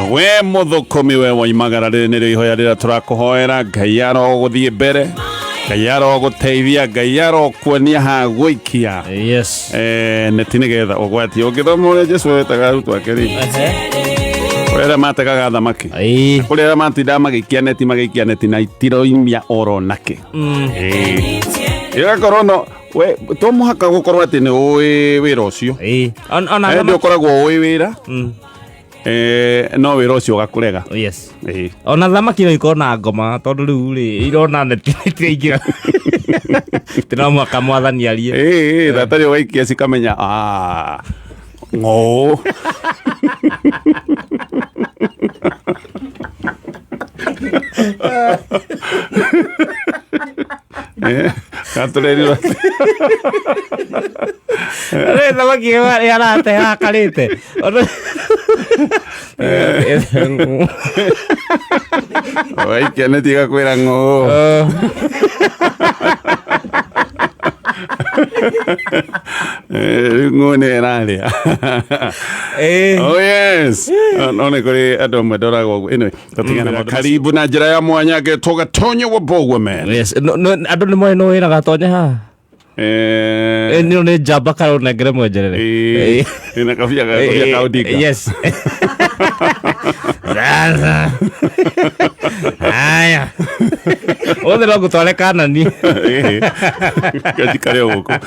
We mũthũkũmi, we woimagara, rĩrĩ nĩrĩo ihoya rĩrĩa tũrakũhoera. Ngai arogũthiĩ mbere, Ngai arogũteithia, Ngai arokuonia ha gũikia neti nĩgetha ũgwatie. Ũngĩthoma ũrĩa Jesu wetaga arutwo ake rĩ, kũrĩ arĩa mategaga thamaki, kũrĩ arĩa matindaga magĩikia neti, magĩikia neti na itiroimia oro nakĩ. Ĩgakorwo no we to mũhaka gũkorwo atĩ nĩ ũĩ wĩra ũcio. Ona Hĩndĩ ũkoragwo ũĩ wĩra, no wĩra ũcio ũgakũrega. Ona thamaki no ikorwo na ngoma, tondũ rĩu rĩ irona neti itiraingĩra, ti no mũhaka mwathani arie. Ĩĩ, thatarĩ ũgaikia cikamenya, "Ah, ng'ũũ." Gatũrerirwo. Rĩ thamaki ĩyo yarate yakarĩte. Ũgaikia neti ĩgakwĩra ng'ũũ. Rĩu ng'ũũ nĩ ĩrarĩa. Oh yes. No nĩ kũrĩ andũ amwe ndoraga ũguo. Anyway, tũtigane na karibu na njĩra ya mwanya ngetwo Gatonye wa Mbogua man. Yes. No, andũ nĩ moĩ no wĩra Gatonye haha. Nĩ nĩ njamba kana ũnengere mwenjerere. Ĩna kabia kabia ka Odinga. Yes. Sasa. Haya. Othe no ngũtware Kanani. Kanjikare gũkũ.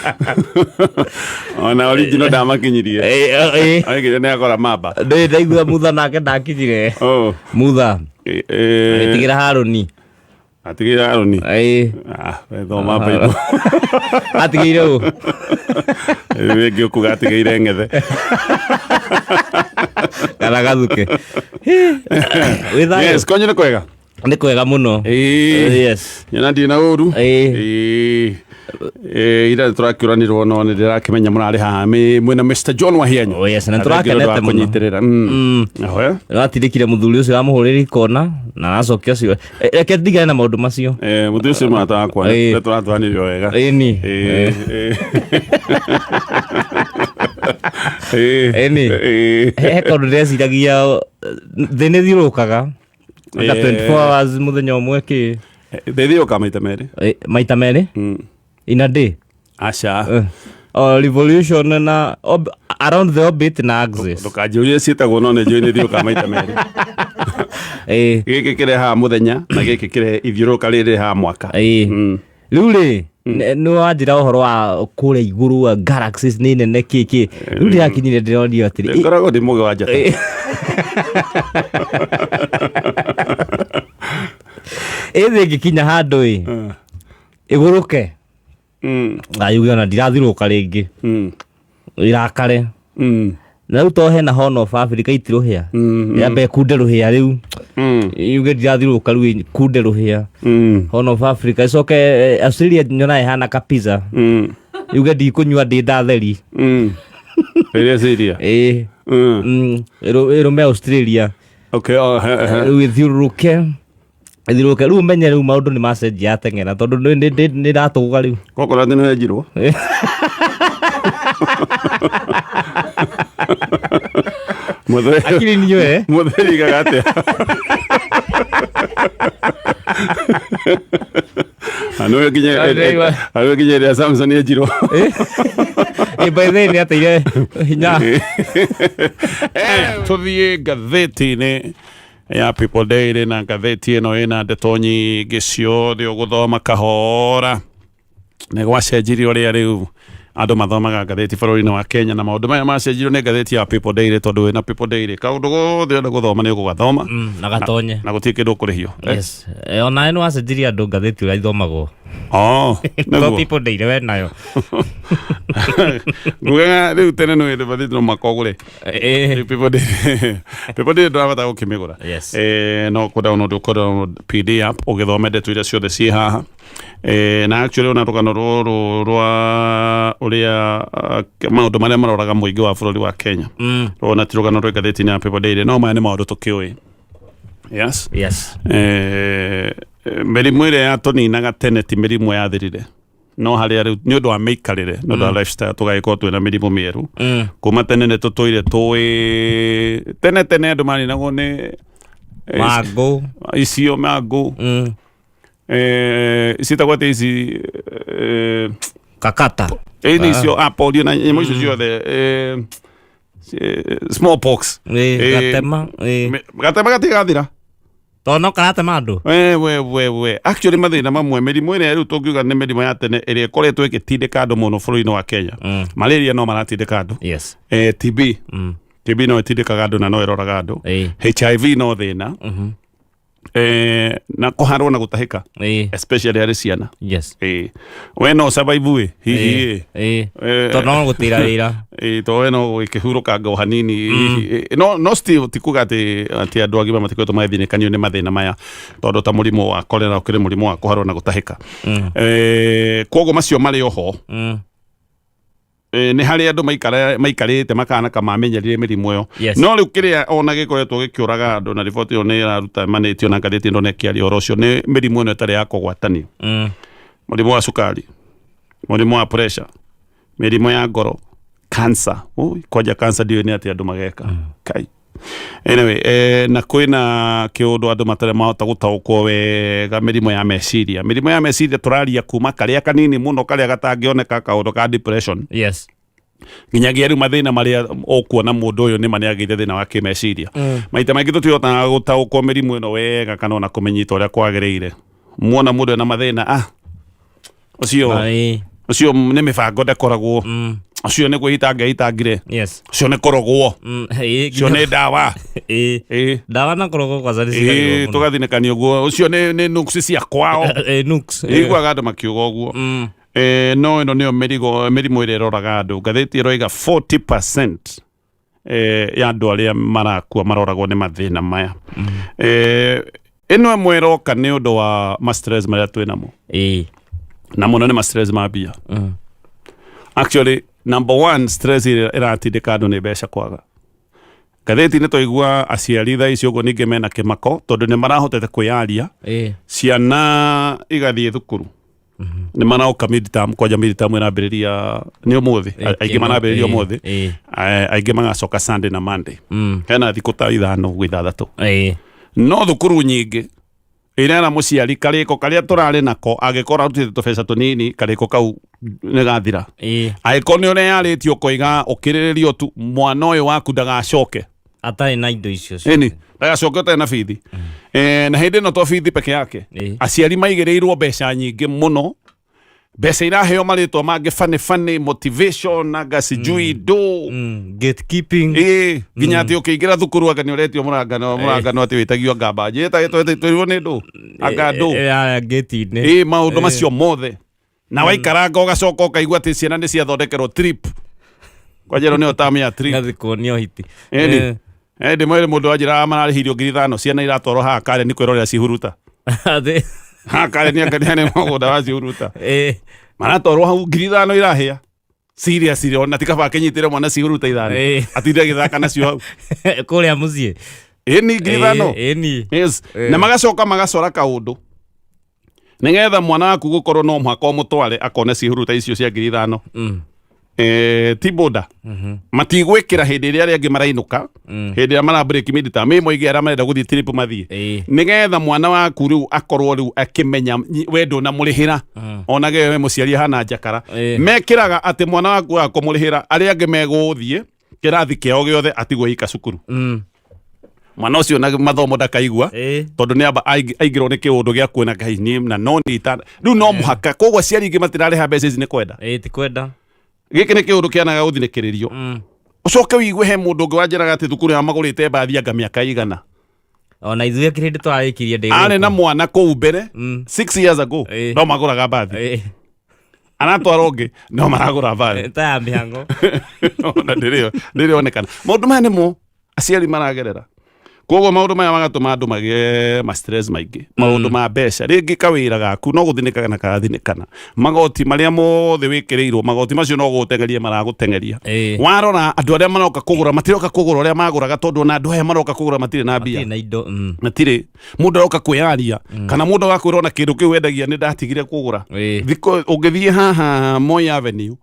Ona original ndamakinyirie. Aigire nĩ agora mamba. Ndĩ ndaigua Mutha nake ndakinyire. Oh. Mutha. Agĩtigĩra Harũni. Atigĩra Harũni. Ah, we thoma Bible. Atigĩire ũ? Rĩu ĩngĩ ũkuga atigĩire ng'ethe. Kana gathuke. Wĩ thayũ? Yes, kwanyu nĩ kwega. Nĩ kwega mũno. Yes. Nyona ndirĩ na ũru. Ira nĩ tũrakĩũranirwo no nĩ ndĩrakĩmenya mũrarĩ haha mwĩna Mr John Wahianyu. Oh yes, na tũrakenete mũno. Kũnyitĩrĩra. Ahoya. Nĩwatindĩkire mũthuri ũcio wamũhũrĩra ikona na aracokia ũcio. Reke ndigane na maũndũ macio. Mũthuri ũcio mũrata wakwa nĩ tũratwanirio wega. Ĩni. Ĩni. He kaũndũ ndĩreciragia, thĩ nĩ thiũrũrũkaga anga 24 hours mũthenya ũmwe kĩ? Thĩ thiũrũrũkaga maita merĩ. Maita merĩ in a day? Aca. O revolution na around the orbit na axis. Ndũkanjũrie ciĩtagwo, no nĩ njũĩ nĩ thiũrũrũkaga maita merĩ. Gĩkĩ kĩrehaga mũthenya na gĩkĩ kĩrehe ithiũrũrũka rĩrĩ rĩrehaga mwaka. Rĩu rĩ nĩ wanjĩra ũhoro wa kũrĩa igũrũ wa galaxies nĩ nene kĩ kĩ, rĩu ndĩrakinyire ndĩronio atĩrĩ Ngoragwo ndĩ mũgĩ wa njata. Ĩ thĩ ĩngĩkinya handũ ĩ ĩgũrũke ayuge ona ndirathirũka rĩngĩ, irakare na rĩu to hena Horn of Africa itirũhĩa, yambe ĩkunde rũhĩa rĩu, yuge ndirathirũka, rĩu ĩkunde rũhĩa Horn of Africa, ĩcoke Australia nyona ĩhana ka pizza, yuge ndikũnyua ndĩ ndatheri. Ĩrĩa Syria. Ĩĩ. Ĩrũme Australia. Okay, oh, he, he. Rĩu ĩthiũrũrũke ĩthiũrũrũke, rĩu ũmenye rĩu maũndũ nĩ macenjia ateng'era, tondũ nĩ ndatũgũga rĩu. Kokorwo nĩ wenjirwo. Mũtheri Akiri niwe. Mũtheri igaga atĩa? Anũĩ nginya Ndĩraigua. anũĩ nginya ĩrĩa Samson enjirwo. Ĩ, by the way nĩ ateire hinya. Tũthiĩ ngathĩti-inĩ ya People Daily, na ngathĩti ĩno ĩna ndeto nyingĩ ciothe ũgũthoma kahora. Nĩ gwacenjirio ũrĩa rĩu andũ mathomaga ngathĩti bũrũri-inĩ wa Kenya, na maũndũ maya macenjirio nĩ ngathĩti ya People Daily, tondũ wĩna People Daily kaũndũ gothe ũrenda gũthoma nĩ ũgũgathoma. Na gatonye. Na gũtirĩ kĩndũ ũkũrĩhio. Yes. Onawe nĩ wacenjirie andũ ngathĩti ũrĩa ithomagwo. Oh, To nĩguo. People Daily we nayo. Ngugaga rĩu tene nĩ wĩndĩ bathĩti no mũhaka ũgũre. Rĩu People Daily, People Daily ndũrabata gũkĩmĩgũra. No kũ download, ũkũ download PD app ũgĩthome ndeto iria ciothe ciĩ haha. Na actually ona rũgano rũrũ rwa ũrĩa maũndũ marĩa maroraga mũingĩ wa bũrũri wa Kenya, rũrũ ti rũgano rwĩ ngathĩti-inĩ ya People Daily, no maya nĩ maũndũ tũkĩũĩ. Yes. Mĩrimũ ĩrĩa yatũninaga tene ti mĩrimũ yathirire. No harĩa rĩu nĩ ũndũ wa mĩikarĩre, nĩ ũndũ wa lifestyle, tũgagĩkorwo twĩna mĩrimũ mĩerũ. Kuma tene nĩ tũtũire tũĩ, tene tene andũ maninagwo nĩ Mangũ. Icio mangũ. Ciĩtagwo atĩa ici? Kakata. Ĩ nĩ icio, ah, polio na nyamũ icio ciothe, smallpox. Gatema. Gatema gatigathira. Tondũ no karatema andũ. We we we we, actually mathĩna mamwe, mĩrimũ ĩrĩa rĩu tũngiuga nĩ mĩrimũ ya tene ĩrĩa ĩkoretwo ĩgĩtindĩka andũ mũno bũrũri-inĩ wa Kenya, malaria no maratindĩka andũ. TB. TB no ĩtindĩkaga andũ na no ĩroraga andũ. HIV no thĩna. Na kũharwo na gũtahĩka, especially harĩ ciana. We no survive ĩ hihi ĩ. Tondũ no gũtĩra wĩra. To we no gũkĩhurũkanga o hanini hihi. No still ti kuga atĩ andũ agima matikoretwo magĩthĩnĩkanio nĩ mathĩna maya, tondũ ta mũrimũ wa cholera ũkĩrĩ mũrimũ wa kũharwo na gũtahĩka. Koguo macio marĩ oho. Nĩ harĩ andũ maikarĩte makana kamamenyerire mĩrimũ ĩyo. No rĩu kĩrĩa ona gĩkoretwo gĩkĩũraga andũ, na riboti ĩyo nĩ ĩraruta manĩtio na ngathĩti ĩno nĩ ĩkĩaria ũhoro ũcio, nĩ mĩrimũ ĩno ĩtarĩ ya kũgwatanio. Mũrimũ wa cukari, mũrimũ wa pressure, mĩrimũ ya ngoro, cancer. Ui, kwanja cancer ndiũĩ nĩ atĩa andũ mageka. Kai. Anyway, na kwĩna kĩũndũ andũ matarĩ mahota gũtaũkwo wega, mĩrimũ ya meciria. Mĩrimũ ya meciria tũraria kuma karĩa kanini mũno, karĩa gatangĩoneka, kaũndũ ka depression, nginyagia rĩu mathĩna marĩa ũkuona mũndũ ũyũ nĩma nĩagĩire thĩna wa kĩmeciria. Maita maingĩ tũtihotaga gũtaũkwo mĩrimũ ĩno wega kana ona kũmĩnyita ũrĩa kwagĩrĩire. Muona mũndũ ena mathĩna, ah, ũcio ũcio nĩ mĩbango ndakoragwo, ũcio nĩ kwĩhitanga ehitangire, ũcio nĩ kũrogwo, ũcio nĩ ndawa. Ndawa na kũrogwo kwanza nĩ cigagĩrwo mũno. Tũgathinĩkania ũguo, ũcio nĩ nuksi cia kwao. Nuks. Iguaga andũ makiuga ũguo. No ĩno nĩyo mĩrigo mĩrimũ ĩrĩa ĩroraga andũ. Ngathĩti ĩroiga 40% ya andũ arĩa marakua maroragwo nĩ mathĩna maya. Ĩno ĩmwe ĩroka nĩ ũndũ wa ma stress marĩa twĩ namo, na mũno nĩ ma stress ma mbia. Actually, number one stress ĩrĩa ĩratindĩka andũ nĩ mbeca kwaga. Ngathĩti-inĩ twaigua aciari thaa ici ũguo ningĩ mena kĩmako, tondũ nĩ marahotete kwĩyaria, ciana igathiĩ thukuru, nĩ maroka midterm. Kwanja midterm ĩrambĩrĩria nĩ ũmũthĩ, aingĩ marambĩrĩria ũmũthĩ. Aingĩ magacoka Sunday na Monday. Hena thikũ ta 5 ũguo, 6. No thukuru nyingĩ irera mũciari karĩko karĩa tũrarĩ nako, angĩkorwo arutĩte tũbeca tũnini, karĩko kau nĩ gathira. Angĩkorwo nĩ ũreyarĩtie ũkoiga ũkĩrĩrĩrio tu mwana ũyũ waku ndagacoke atarĩ na indo icio ĩni, ndagacoke ũtarĩ na bithi. Na hĩndĩ ĩno to bithi peke yake, aciari maigĩrĩirwo mbeca nyingĩ mũno, mbeca iraheo marĩtwa mangĩ funny funny, motivation na sijui ndũ. Gatekeeping. Ĩĩ, nginya atĩ ũkĩingĩra thukuru anga nĩ ũretio mũrangano, mũrangano atĩ wĩtagio anga mbanji ĩtagĩtwo nĩ ndũ anga ndũ. Ya gate-inĩ. Ĩĩ, maũndũ macio mothe, na waikaranga ũgacoka ũkaigua atĩ ciana nĩ ciathondekerwo trip, kwanjĩrwo nĩyo tamu ya trip. Gathi kuonio hiti. Ĩni. Ndĩmwĩre mũndũ wanjĩra mararĩhirio 5,000, ciana iratwarwo haha Karen nĩ kwĩrorera cihuruta. Atĩ Haha Karen anga nĩ mũgũnda wa cihuruta. Maratwarwo hau, 5,000 irahĩa. Seriously, ona ti kaba akĩnyitĩre mwana cihuruta 5. Atinde agĩthaka nacio hau. Kũrĩa mũciĩ. Ĩni, 5,000. Ĩni. Yes. Na magacoka magacora kaũndũ nĩgetha mwana waku gũkorwo no mũhaka ũmũtware akone cihuruta icio cia 5,000. Ti boda matigwĩkĩra hĩndĩ ĩrĩa arĩa angĩ marainũka, hĩndĩ ĩrĩa mara break midterm, ĩ moige arĩa marenda gũthiĩ trip mathiĩ, nĩgetha mwana waku rĩu akorwo rĩu akĩmenya we ndũnamũrĩhĩra, onage we mũciari ahana njakara. Mekĩraga atĩ mwana waku wa kũmũrĩhĩra, arĩa angĩ megũthiĩ kĩrathi kĩao gĩothe atigwo ika cukuru. Mwana ũcio na mathomo ndakaigua, tondũ nĩ amba aingĩrwo nĩ kĩũndũ gĩa kuona ngai niĩ na no nĩ rĩu no mũhaka. Koguo aciari aingĩ matirarĩha mbeca ici nĩ kwenda. Ti kwenda. Gĩkĩ nĩ kĩũndũ kĩanaga gũthinĩkĩrĩrio. Ũcoke ũigue he mũndũ ũngĩ wanjĩraga atĩ thukuru ya magũrĩte mbathi anga mĩaka igana. Ona ithuĩ kĩrĩ hĩndĩ twarĩkirie ndĩ arĩ na gũkũ. Mwana kũu mbere, 6 years ago, no magũraga mbathi. Aratwara ũngĩ, no maragũra mbathi. Ta ya mĩhango. Ona ndĩrĩonekana maũndũ maya nĩmo aciari maragerera. Koguo maũndũ maya magatũma andũ magĩe ma stress maingĩ, maũndũ ma mbeca, rĩngĩ kawĩra gaku no gũthinĩkaga na karathinĩkana, magoti marĩa mothe wĩkĩrĩirwo, magoti macio no gũgũteng'eria maragũteng'eria. Warora andũ arĩa maroka kũgũra matiroka kũgũra ũrĩa magũraga, tondũ ona andũ aya maroka kũgũra matirĩ na mbia. Matirĩ na indo. Matirĩ. Mũndũ aroka kwĩyaria kana mũndũ agakwĩra ona kĩndũ kĩu wendagia nĩ ndatigire kũgũra. Thikũ ũngĩthiĩ haha Moi Avenue,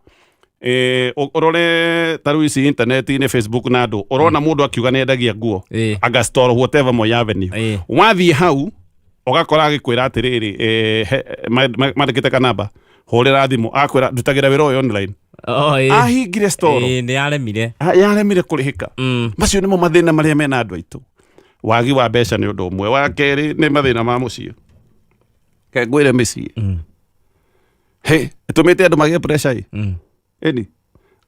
ũrore ta rĩu ici intaneti-inĩ, Facebook na andũ, ũrona mũndũ akiuga nĩ endagia nguo anga store whatever Moi Avenue. Wathiĩ hau ũgakora agĩkwĩra atĩrĩrĩ, mandĩkĩte kanamba, hũrĩra thimũ, akwĩra ndutagĩra wĩra ũyũ online. Oh, ĩĩ. Ahingire store. Ĩĩ, nĩ yaremire. Yaremire kũrĩhĩka. Macio nĩmo mathĩna marĩa mena andũ aitũ. Wagi wa mbeca nĩ ũndũ ũmwe. Wa kerĩ nĩ mathĩna ma mũciĩ. Ke ngwĩre mĩciĩ he ĩtũmĩte andũ magĩe pressure ĩ. Ĩni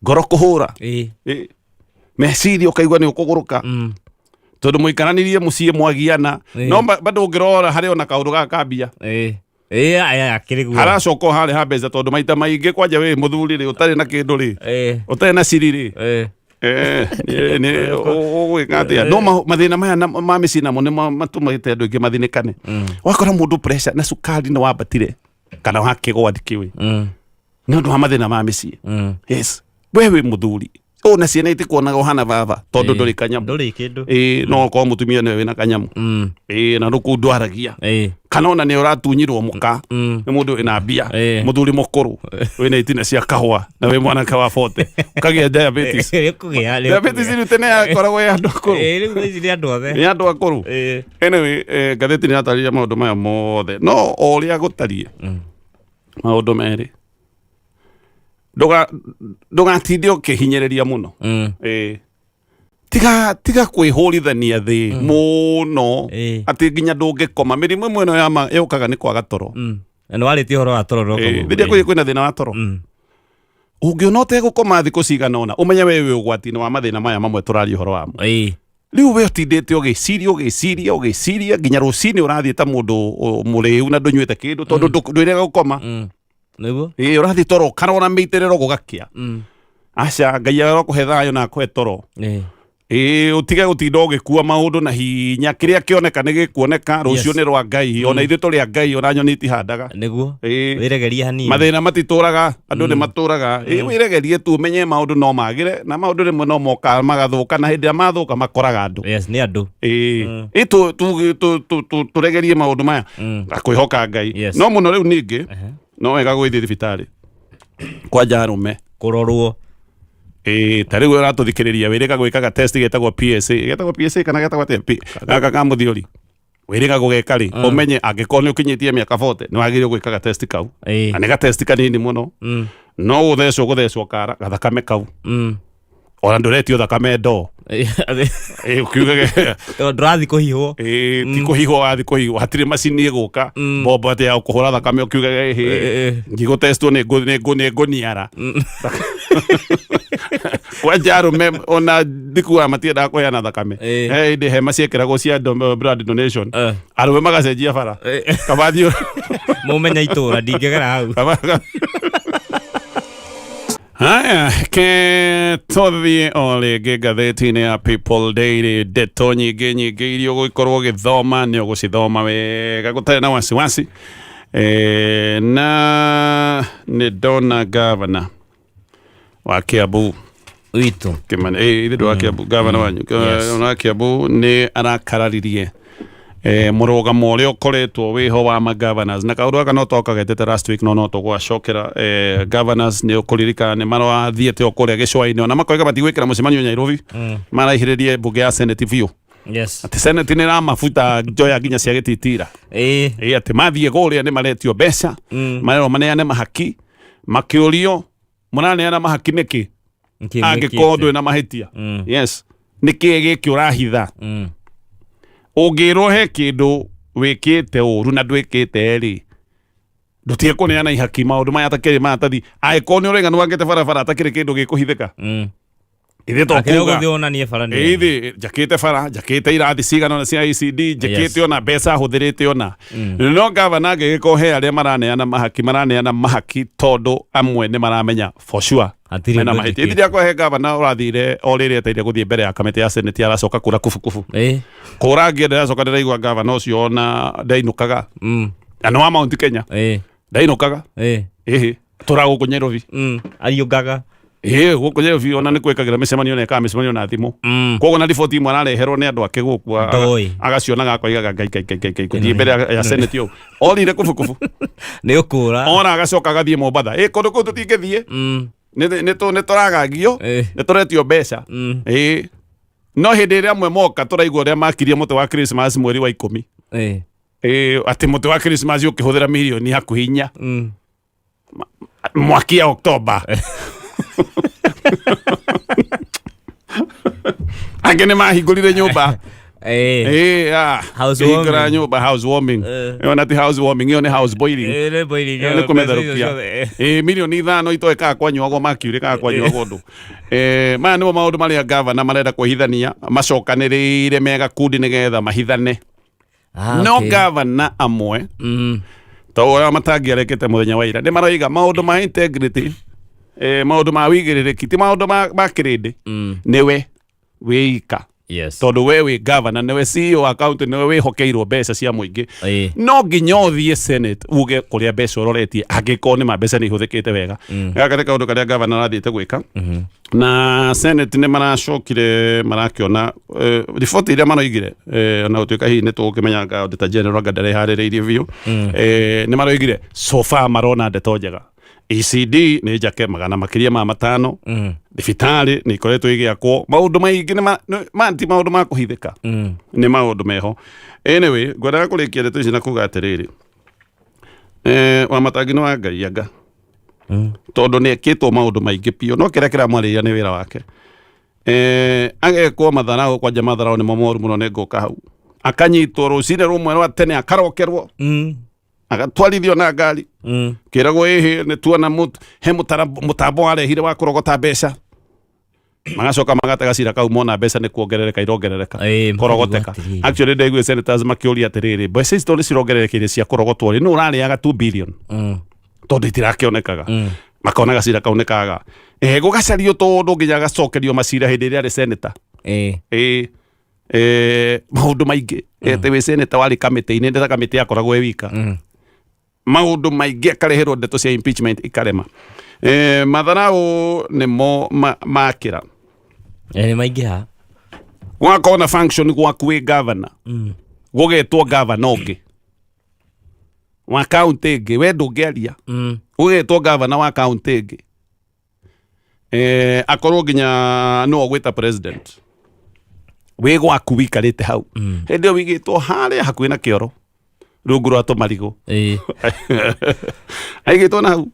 ngoro kũhũra. Ĩ, meciria ũkaigua nĩ ũkũgũrũka tondũ mũikaranirie mũciĩ mwagiana. No bado ũngĩrora harĩ ona kaũndũ gaka ka mbia. Ĩĩ. Ĩĩ, aya akĩrĩ guo. Haracoka o harĩ ha mbeca, tondũ maita maingĩ kwanja wĩ mũthuri rĩ, ũtarĩ na kĩndũ rĩ, ũtarĩ na ciri rĩ, ũgwĩka atĩa? No mathĩna maya ma mĩciĩ namo nĩ matũmĩte andũ aingĩ mathinĩkane. Wakora mũndũ pressure na cukari nĩ wambatire kana wakĩgwa, ndikĩũĩ, nĩ ũndũ wa mathĩna ma mĩciĩ. Yes, we wĩ mũthuri ũũ na ciana itikuonaga ũhana baba tondũ ndũrĩ kanyamũ. Ndũrĩ kĩndũ. Ĩĩ, no okorwo mũtumia nĩwe wĩna kanyamũ. Ĩĩ, na rũkũ ndwaragia kana ona nĩ ũratunyirwo mũka nĩ mũndũ wĩna mbia, mũthuri mũkũrũ wĩna itina cia kahũa na wĩ mwanake wa 40 ũkagĩa diabetes. Nĩũkũgĩa, nĩũkũgĩa. Diabetes rĩu tene yakoragwo ya andũ akũrũ. Ĩĩ, rĩu thaa ici nĩ andũ othe. Nĩ andũ akũrũ. Anyway, ngathĩti nĩ yatarĩria maũndũ maya mothe, no o ũrĩa gũtariĩ, maũndũ merĩ, ndũgatinde ũkĩhinyĩrĩria mũno. Tiga kwĩhũrithania thĩ mũno atĩ nginya ndũngĩkoma. Mĩrimũ ĩmwe ĩno yũkaga nĩ kwaga toro. Na nĩ warĩtie ũhoro wa toro Hĩndĩ ĩrĩa kwĩna thĩna wa toro, ũngĩona ũtegũkoma thikũ cigana ũna, ũmenye we wĩ ũgwati-inĩ wa mathĩna maya mamwe tũraria ũhoro wamo. Rĩu we ũtindĩte ũgĩciria, ũgĩciria, ũgĩciria nginya rũcinĩ ũrathiĩ ta mũndũ mũrĩu na ndũnyuĩte kĩndũ tondũ ndwĩrega gũkoma. Nĩguo. Ĩĩ, ũrathiĩ toro ũkarora mĩitĩrĩro gũgakĩa. Aca, Ngai arokũhe thayũ na akũhe toro. Ĩĩ, ũtige gũtinda ũgĩkua maũndũ na hinya. Kĩrĩa kĩoneka nĩ gĩkuoneka, rũciũ nĩ rwa Ngai. Ona ithuĩ tũrĩ a Ngai, ona nyoni itihandaga. Nĩguo. Wĩregerie hanini. Mathĩna matitũraga, andũ nĩ matũraga. Ĩĩ, wĩregerie tu ũmenye maũndũ no magĩre na maũndũ rĩmwe no mokaga magathũka, na hĩndĩ ĩrĩa mathũka makoraga andũ. Yes, nĩ andũ. Ĩĩ. Ĩ, tũregerie maũndũ maya na kwĩhoka Ngai. No mũno rĩu ningĩ no wega gũgĩthiĩ thibitarĩ kwanja arũme kũrorwo. Ĩĩ, ta rĩu ũratũthikĩrĩria wĩrĩga gwĩkaga test getagwo PSA, getagwo PSA kana getagwo atĩa? Gaka ka mũthiori wĩrĩga gũgeka rĩ, ũmenye angĩkorwo nĩ ũkinyĩtie mĩaka 40 nĩ wagĩrĩirwo gwĩkaga test kau. Na nĩ gatesti kanini mũno. No gũthecwo gũthecwo kara gathakame kau. Ona ndũretio thakame ndoo. Ĩĩ, ũkiugage Tondũ ndũrathiĩ kũhihwo. Ĩĩ, ti kũhihwo wathiĩ kũhihwo, hatirĩ macini ĩgũka mbombo atĩ ya kũhũra thakame ũkiugage ĩhĩ ngigũtestwo nĩ ngũniara. Kwanja arũme ona ndikuaga matiendaga kũheana thakame. He hĩndĩ hema ciekĩragwo cia blood donation. Arũme magacenjia bara kabathiĩ Mũmenya itũra ndingĩgera hau. Haya, ke tũthiĩ o rĩngĩ ngathĩti-inĩ ya People Daily. Ndeto nyingĩ nyingĩ iria ũgũkorwo ũgĩthoma nĩ ũgũcithoma wega gũtarĩ na wasiwasi. Na nĩ ndona gavana wa Kiambu witũ. Kimani, ithe ndũ wa Kiambu, gavana wanyu, gavana wa Kiambu nĩ arakararirie mũrũgamo ũrĩa ũkoretwo wĩho wa magovernors, na kaũndũ gaka no twakagetete last week, no no tũgwacokera. Governors nĩ ũkũririkana nĩ marathiĩte o kũrĩa gĩcũa-inĩ ona makoiga matigwĩkĩra mũcemanio Nairobi. Maraihĩrĩrie mbunge ya Senate biũ atĩ Senate nĩ ĩramabuta njoya nginya cia gĩtitira. Ĩ atĩ mathiĩ kũrĩa nĩ maretio mbeca, marerwo maneane mahaki, makĩũrio mũraneana mahaki nĩkĩ Nĩkĩ angĩkorwo mwĩkĩte? ndũrĩ na mahĩtia? Yes, nĩkĩ gĩkĩ ũrahitha? Ũngĩrwo he kĩndũ wĩkĩte ũru na ndwĩkĩte rĩ, ndũtige kũneana ihaki maũndũ maya atakĩrĩ maratathi, angĩkorwo nĩ ũraiga nĩwakĩte barabara atakĩrĩ kĩndũ gĩkũhithĩka. Ithuĩ to Akĩrĩ kuga ũgũthiĩ wonanie bara nĩ Ĩthĩ njakĩte bara, njakĩte irathi cigana ona cia ECD, njĩkĩte Yes. ona mbeca hũthĩrĩte ona. No gavana angĩgĩkorwo he arĩa maraneana mahaki, maraneana mahaki tondũ amwe nĩ maramenya for sure Hatirĩ mena ũndũ mahĩtia. njĩkĩte. Ithiĩ rĩakwa he gavana ũrathire o rĩrĩa eteire gũthiĩ mbere ya kamĩtĩ ya senate aracoka kũra kubukubu. Ĩĩ. Kũra ngĩenda ndĩracoka ndĩraigua gavana ũcio ona ndainũkaga. Na nĩ wa Mount Kenya. Ndainũkaga. Ĩhĩ. Tũra gũkũ Nairobi. Ariũngaga. Ĩĩ gũkũ Nairobi ona nĩ kwĩkagĩra mĩcemanio na ĩkaga mĩcemanio na thimũ. Koguo na riboti imwe arareherwo nĩ andũ ake gũkũ Ndoĩ. agacionaga akoigaga ngai ngai ngai ngai ngai gũthiĩ mbere ya senate ũũ. Orire kubukubu. Nĩ ũkũra. Ora agacoka agathiĩ Mombatha. Ĩ kũndũ kũu tũtingĩthiĩ. Nĩ tũragagio. Nĩ tũretio mbeca. Ĩĩ. No hĩndĩ ĩrĩa amwe moka tũraigua ũrĩa makirie mũtĩ wa Christmas mweri wa 10. Ĩĩ atĩ mũtĩ wa Christmas ũkĩhũthĩra mirioni hakuhĩ 4. Mwaki ya Oktoba. Angĩ nĩ mahingũrire nyũmba. Ĩĩ, ah, House kĩhingũra warming. nyũmba house warming. Ĩyo na ti house warming, ĩyo nĩ house boiling. Ĩĩ, nĩ boiling, Ĩyo nĩ ĩyo, kũmĩtherũkia. mbeca icio ciothe. Ĩĩ, mirioni 5 itoĩ kana kwanyuagwo makiurĩ kana kwanyuagwo ũndũ. Maya nĩmo maũndũ marĩa gavana marenda kwĩhithania macokanĩrĩire me gakundi nĩgetha mahithane. No gavana amwe ta ũrĩa matangĩarekete mũthenya wa ira nĩ maroiga maũndũ ma integrity, maũndũ ma wĩigĩrĩrĩki ti maũndũ ma kĩrĩndĩ, nĩwe wĩika. Tondũ we wĩ gavana, nĩwe CEO wa county, nĩwe wĩhokeirwo mbeca cia mũingĩ. No nginya ũthiĩ Senate uge kũrĩa mbeca ũroretie angĩkorwo nĩ ma mbeca nĩ ihũthĩkĩte wega. Gaka nĩ kaũndũ karĩa gavana arathiĩte gwĩka. Na Senate nĩ maracokire marakĩona riboti iria maroigire, ona gũtuĩka hihi nĩ tũgũkĩmenya anga Auditor General anga ndareharĩrĩirie biũ, nĩ maroigire so far marona ndeto njega. ECD nĩ njake magana makĩria ma 5, thibitarĩ nĩ ikoretwo igĩakwo, maũndũ maingĩ nĩ ti maũndũ ma kũhithĩka, nĩ maũndũ meho. Anyway, ngwendaga kũrĩkia ndeto ici na kuga atĩrĩrĩ, Wamatangi nĩ wa Ngai anga, tondũ nĩ ekĩtwo maũndũ maingĩ biũ, no kĩrĩa kĩramwarĩria nĩ wĩra wake. Agekwo matharau, kwanja matharau nĩmo moru mũno, nĩ ngũka hau. Akanyitwo rũcinĩ rũmwe rwa tene akarokerwo, agatwarithio na ngari, kĩragwo ĩhĩ nĩ tuona he mũtambo warehire wa kũrogota mbeca. Magacoka magate gacira kau mona mbeca nĩ kuongerereka irongerereka, kũrogoteka. Atĩrĩrĩ. Actually ndaiguire senators makĩũria atĩrĩrĩ, mbeca ici tondũ nĩ cirongererekeire cia kũrogotwo rĩ, nũ ũrarĩaga 2 billion? Tondũ itirakĩonekaga. Makona gacira kau nĩ kaga. Gũgacario tondũ nginya gacokerio macira hĩndĩ ĩrĩa arĩ senator. Maũndũ maingĩ. Atĩ wĩ senator warĩ kamĩtĩ-inĩ, ndĩra kamĩtĩ yakoragwo ĩ wika. Maũndũ maingĩ akareherwo ndeto cia impeachment ikarema. Matharau nĩmo makĩra. Nĩ maingĩha. Gwakorwo na function gwaku wĩ governor. Gũgetwo governor ũngĩ wa county ĩngĩ, we ndũngĩaria. Gũgetwo governor wa county ĩngĩ. Akorwo nginya no ũgwĩta president. Wĩ gwaku wĩikarĩte hau. Hĩndĩ ĩyo wĩigĩtwo harĩa hakuhĩ na kĩoro, rungu rwa tũmarigũ. Aigĩtwo na hau.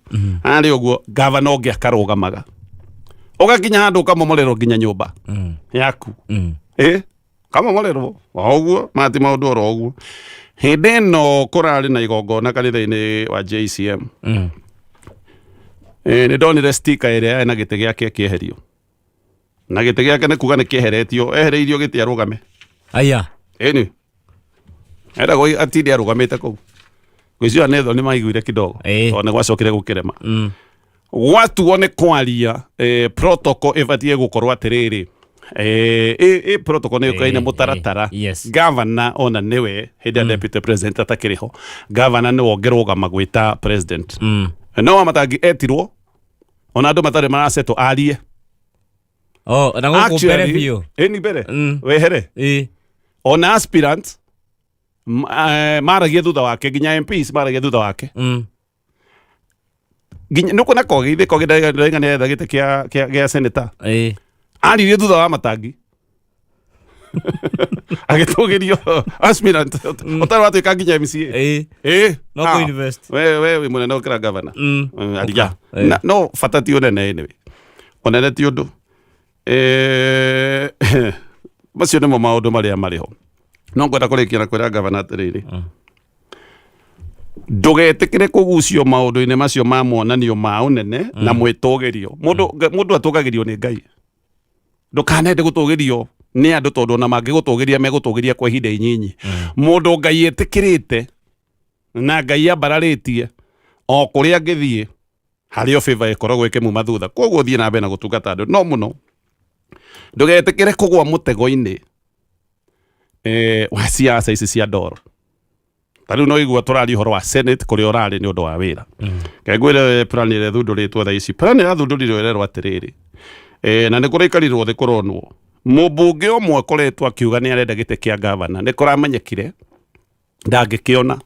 Harĩa ũguo gavana ũngĩ akarũgamaga. Ũgakinya handũ ũkamomorerwo nginya nyũmba yaku. Kamomorerwo o ũguo, maya ti maũndũ oro ũguo. Hĩndĩ ĩno kũrarĩ na igongona kanitha-inĩ wa JCM. Nĩ ndonire sticker ĩrĩa yarĩ na gĩtĩ gĩake kĩeherio. Na gĩtĩ gĩake nĩ kuga nĩ kĩeheretio, ehereirio gĩtĩ arũgame. Aya. Ĩni. Eragwo atinde arũgamĩte kũu. Ngwĩciria nĩ thoni maiguire kidogo. Tondũ nĩ gwacokire gũkĩrema. Gwatuo nĩ kwaria, protocol ĩbatiĩ gũkorwo atĩrĩrĩ. Protocol nĩ yũkaine mũtaratara. Governor ona nĩwe hĩndĩ ya deputy president atakĩrĩ ho. Governor nĩwe ũngĩrũgama gwĩta president. No Wamatangi etirwo ona andũ matarĩ marasetwo arie. Oh, na gũkũ mbere Actually, biũ. Ĩni mbere. Wehere. Ona aspirants maragia thutha wake, nginya MPs maragia thutha wake. Nginya nĩ ũkuona Kogi, ithe Kogi ndaiga nĩ etha gĩtĩ gĩa senator. Aririe thutha wa Matangi. Agĩtũgĩrio aspirant ũtarĩ watuĩka nginya MCA. No kũ invest. We wĩ mũnene ũkĩra governor. Aria. Na, no bata ti ũnene anyway. Ũnene ti ũndũ. Macio nĩmo maũndũ marĩa marĩ ho. No ngwenda kũrĩkia na kwĩra governor atĩrĩrĩ. Ndũgetĩkĩre kũgucio maũndũ-inĩ macio ma monanio ma ũnene na mwĩtũgĩrio. Mũndũ atũgagĩrio nĩ Ngai. Ndũkanende gũtũgĩrio nĩ andũ, tondũ ona mangĩgũtũgĩria megũtũgĩria kwa ihinda inyinyi. Mũndũ Ngai ĩtĩkĩrĩte na Ngai ambararĩtie, o kũrĩa angĩthiĩ harĩ o favor ĩkoragwo ĩkĩmuma thutha. Koguo thiĩ na mbere na gũtungata andũ, no mũno ndũgetĩkĩre kũgwa mũtego-inĩ wa siasa ici cia ndoro. Ta rĩu no igua tũraria ũhoro wa Senate kũrĩa ũrarĩ nĩ ũndũ wa wĩra. Reke ngwĩre plan ĩrĩa ĩthundũrĩtwo thaa ici, plan ĩrathundũrirwo ĩrerwo atĩrĩrĩ, na nĩ kũraikarirwo thĩ kũronwo mũmbunge ũmwe akoretwo akiuga nĩ arenda gĩtĩ kĩa gavana, nĩ kũramenyekire ndangĩkĩona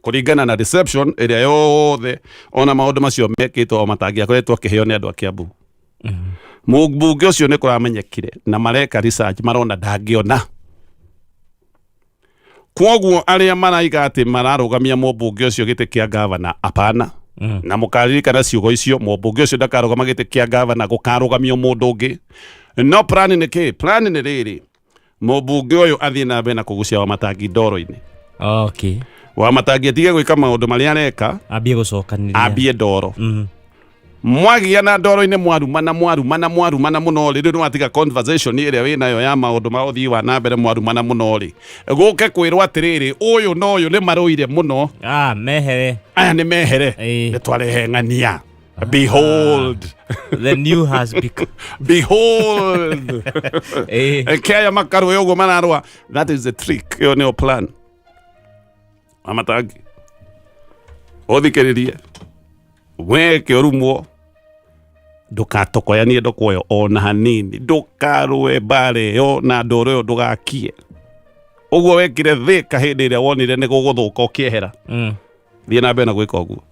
kũringana na reception ĩrĩa yothe ona maũndũ macio mekĩtwo o matangĩakoretwo akĩheo nĩ andũ a Kiambu. Mũmbunge ũcio nĩ kũramenyekire na mareka research marona ndangĩona. Kwoguo arĩa maraiga atĩ mararũgamia mũmbunge ũcio gĩtĩ kĩa gavana, apana. Na mũkaririkana ciugo icio, mũmbunge ũcio ndakarũgama gĩtĩ kĩa gavana, gũkarũgamio mũndũ ũngĩ. No plan nĩ kĩ? Plan nĩ rĩrĩ, mũmbunge ũyũ athiĩ na mbere na kũgucia Wamatangi ndoro-inĩ. Wamatangi atige gwĩka maũndũ marĩa areka, Ambie gũcokanĩria. Ambie ndoro. Mwagiana ndoro-inĩ, mwarumana, mwarumana, mwarumana mũno rĩ, rĩu nĩwatiga conversation ĩrĩa wĩ nayo ya maũndũ ma ũthii wa na mbere. Mwarumana mũno rĩ, gũke kwĩrwo atĩrĩrĩ, ũyũ na ũyũ nĩ marũire mũno. Ah, mehere. Aya nĩ mehere. Nĩ twarehe ng'ania. Behold, the new has become. Behold, eke aya makarũe ũguo mararũa. That is the trick. Ĩyo nĩyo plan. Wamatangi, ũthikĩrĩrie weke ũrumwo, ndũkatokoyanie ndũkũ ĩyo ona hanini, ndũkarũe mbara ĩyo na ndũrũ ĩyo, ndũgakie ũguo wekire thĩka hĩndĩ ĩrĩa wonire nĩ gũgũthũka ũkĩehera. Thiĩ na mbere na gwĩka ũguo.